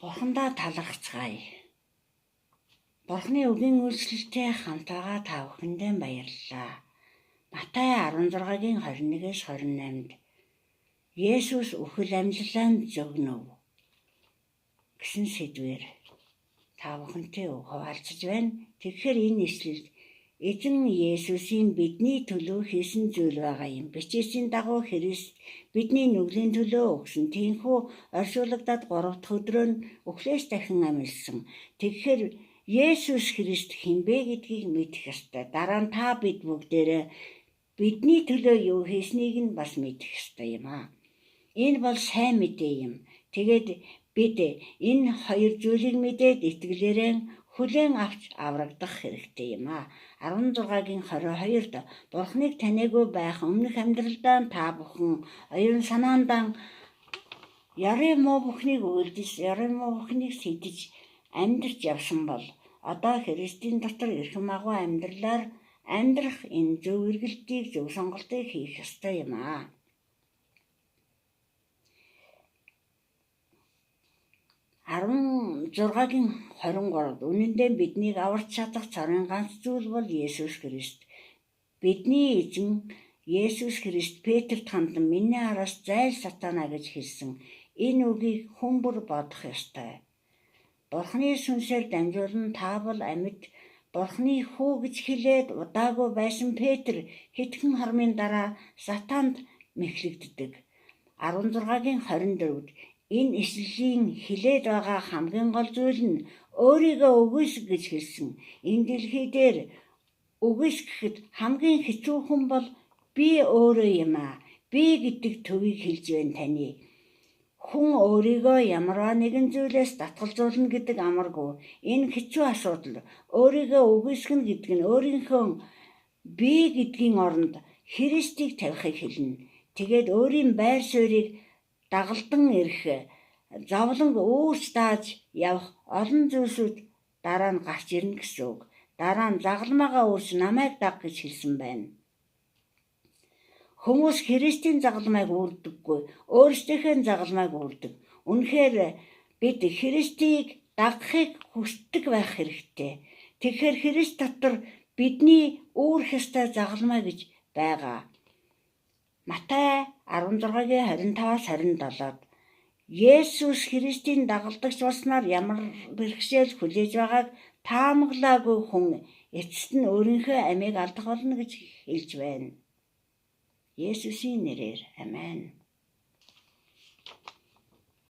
Бурхандаа талархацгаая. Бурхны үгийн үйлчлэлтэй хамт байгаа та бүхэндээ баярлалаа. Матай 16-гийн 21-ээс 28-нд Есүс үхэл амьдлалаа зөгнөв гэсэн сэдвээр та бүхэнтэй хуваалцаж байна. Тэгэхээр энэ ишлэлд Эзэн Есүсийн бидний төлөө хийсэн зүйл байгаа юм. Бичээсийн дагуу Христ бидний нүглийн төлөө өгсөн. Тийнхүү оршуулгадад 3 дахь өдрөө нь үхлээс дахин амилсан. Тэгэхээр Есүс Христ хэн бэ гэдгийг мэдэх ёстой. Дараа нь та бид бүгдээрээ бидний төлөө юу хийснийг нь бас мэдэх ёстой юм аа. Энэ бол сайн мэдээ юм. Тэгээд бид энэ хоёр зүйлийг мэдээд итгэлээрээ хүлээн авч аврагдах хэрэгтэй юм аа. 16-гийн 22-д Бурхныг таниагүй байх өмнөх амьдралдаа та бүхэн оюун санаандаа ярын муу бүхнийг үйлдэж, ярын муу бүхнийг сэдэж амьдарч явсан бол одоо Христийн дотор эрхэм агуу амьдралаар амьдрах энэ зөв эргэлтийг, зөв сонголтыг хийх ёстой юм аа. 16-гийн 23-д үнэн дээр биднийг аварч чадах цорын ганц зүйл бол Есүс Христ. Бидний эзэн Есүс Христ Петрт хандан миний араас зайл сатанаа гэж хэлсэн. Энэ үгийг хүн бүр бодох ёстой. Бурхны сүнсээр дамжуулан та бол амьд Бурхны хүү гэж хэлээд удаагүй байсан Петр хэдхэн хормын дараа сатанд мэхлэгддэг. 16-гийн 24-д энэ ишлэлийн хэлээд байгаа хамгийн гол зүйл нь өөрийгөө үгүйсгэ гэж хэлсэн. Энэ дэлхий дээр үгүйсгэхэд хамгийн хэцүү хүн бол би өөрөө юм аа. Би гэдэг төвийг хэлж байна таны. Хүн өөрийгөө ямарваа нэгэн зүйлээс татгалзуулна гэдэг амаргүй. Энэ хэцүү асуудал. Өөрийгөө үгүйсгэнэ гэдэг нь өөрийнхөө би гэдгийн оронд Христийг тавихыг хэлнэ. Тэгээд өөрийн байр суурийг дагалдан ирэх, зовлон үүрч дааж явах олон зүйлсүүд дараа нь гарч ирнэ гэсэн үг. Дараа нь загалмаагаа үүрч намайг даг гэж хэлсэн байна. Хүмүүс Христийн загалмайг үүрдэггүй, өөрсдийнхээ загалмайг үүрдэг. Үнэхээр бид Христийг дагахыг хүсдэг байх хэрэгтэй. Тэгэхээр Христ дотор бидний үүрэх ёстой загалмай гэж байгаа. Матай 16-гийн 25-аас 27-д Есүс Христийн дагалдагч болсноор ямар бэрхшээл хүлээж байгааг таамаглаагүй хүн эцэст нь өөрийнхөө амийг алдах болно гэж хэлж байна. Есүсийн нэрээр амен.